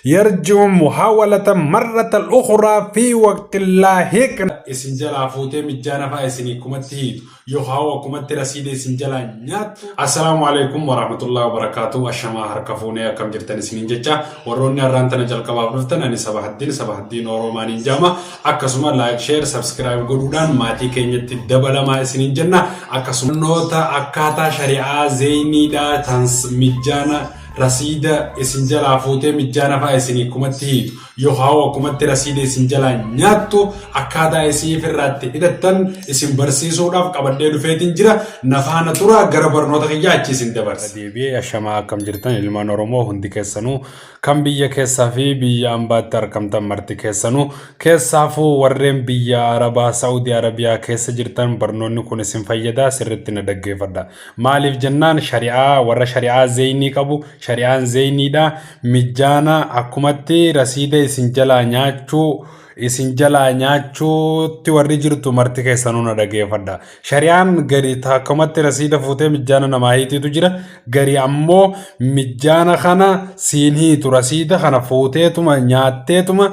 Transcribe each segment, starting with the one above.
Yarji'u muhawalatan marratan ukhraa fi waqtin laahiq. Isin jalaa fuutee mijjaana fa'aa isinii kumatti hiitu yookaan akkumatti rasiida isin jalaa nyaattu. Assalaamu alaikum warahmatullahi wabarakatuh. Ashamaa harka fuunee akkam jirtan isiniin jecha warroonni har'aan tana jalqabaaf dhuftan ani Sabahaddiin Sabahaddiin Oroomaaniin jaama akkasuma like share subscribe godhuudhaan maatii keenyatti dabalamaa isiniin jenna akkasuma noota akkaataa shari'aa zeeyniidhaa tans mijjaana rasiida isin jalaa fuutee mijjaana fa'aa isinii kumatti hiitu yookaan akkumatti rasiida isin jalaa nyaattu akkaataa isii ifirraatti hidhattan isin barsiisuudhaaf qabadhee dhufeetiin jira nafaana tura gara barnoota kiyyaa achi isin dabarsa. Deebi'ee ashamaa akkam jirtan ilmaan Oromoo hundi keessanuu kan biyya keessaa fi biyya ambaatti argamtan marti keessanuu keessaafuu warreen biyya Arabaa Saa'udii Arabiyaa keessa jirtan barnoonni kun isin fayyadaa sirriitti na dhaggeeffadha. Maaliif jennaan shari'aa warra shari'aa zeeynii qabu shari'aan zeeyniidha mijjaana akkumatti rasiida isin jalaa nyaachuu isin jalaa nyaachuutti warri jirtu marti keessanuu na dhageeffadha. Shari'aan gari akkumatti rasiida fuutee mijjaana namaa hiitiitu jira gari ammoo mijjaana kana siin hiitu rasiida kana fuuteetuma nyaatteetuma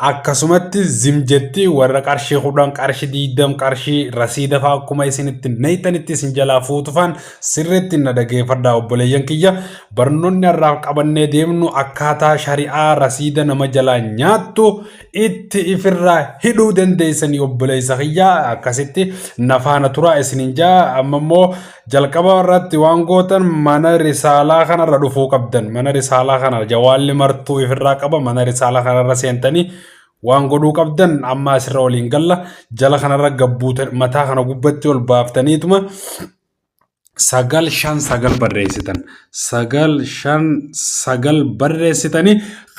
Akkasumatti zim jetti warra qarshii 10 qarshii 20 qarshii rasiida fa'aa akkuma isin itti nayxanitti isin jalaa fuutu faan sirriitti na dhageeffadhaa obboleeyyan kiyya barnoonni har'aaf qabannee deemnu akkaataa shari'aa rasiida nama jalaa nyaattu itti ifirraa hidhuu dandeessanii obboleessa kiyya akkasitti nafaana turaa isinin jaa amma immoo Jalqaba irratti waan gootan mana risaalaa kanarra dhufuu qabdan. Mana risaalaa kana jawaalli martuu ifirraa qaba. Mana risaalaa kanarra seentanii waan godhuu qabdan amma asirra waliin galla. Jala kanarra gabbuutan mataa kana gubbatti ol baaftaniituma 959 barreessitan. 959 barreessitanii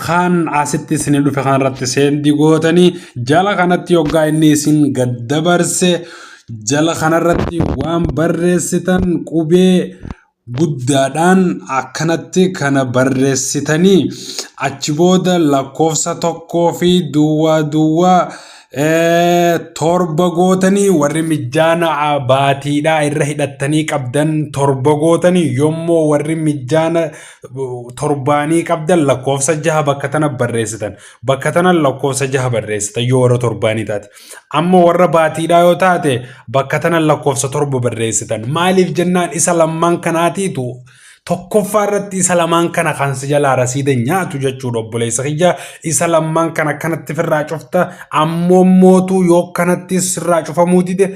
kan asitti isin dhufe kanarratti seendii gootanii jala kanatti yoggaa inni isin gad dabarse Jala kanarratti waan barreessitan qubee guddaadhaan akkanatti kana barreessitanii achi booda lakkoofsa tokkoo fi duwwaa duwwaa torba gootanii warri mijjaana baatiidhaa irra hidhattanii qabdan torba gootanii yommuu warri mijjaana torbaanii qabdan lakkoofsa jaha bakka tana barreessitan bakka tana lakkoofsa jaha barreessitan yoo warra torbaanii taate. Amma warra baatiidhaa yoo taate bakka tana lakkoofsa torba barreessitan. Maaliif jennaan isa lamman kanaatiitu tokkoffaa irratti isa lamaan kana kan si jalaa rasiida nyaatu jechuudha obboleessa kiyya. Isa lamman kana kanatti firraa cufta ammoo mootuu yoo kanatti sirraa cufamuu dide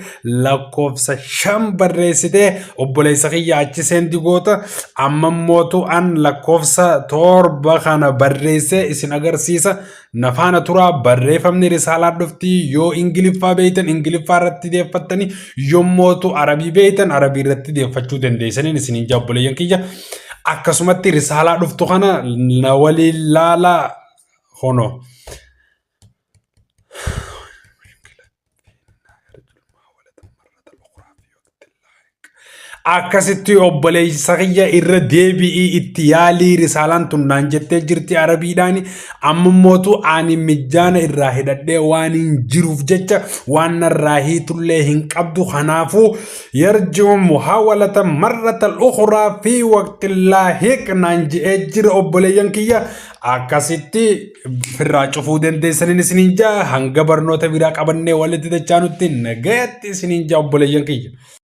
lakkoofsa shan barreessitee obboleessa kiyya achi seendi goota amma mootuu an lakkoofsa torba kana barreessee isin agarsiisa. Na faana turaa barreeffamni risaalaa dhufti yoo ingiliffaa beektan ingiliffaa irratti deeffattanii yommootu arabii beektan arabii irratti deeffachuu dandeessaniin isiniin jaa obboleeyyan kiyya. Akkasumatti risaalaa dhuftu kana na waliin laalaa hono. Akkasitti obboleessa kiyya irra deebi'ii itti yaalii risaalaan tun naan jettee jirti arabiidhaan amma mootu ani mijjaana irraa hidhadhee waan hin jiruuf jecha waan narraa hiitullee hin qabdu kanaafuu yarji'u muhaawalata marrata ukhraa fi waqti laahiq naan je'ee jira obboleeyyan kiyya akkasitti firraa cufuu dandeessaniin isiniin jaa hanga barnoota biraa qabannee walitti dachaanutti nagayatti isiniin jaa obboleeyyan kiyya.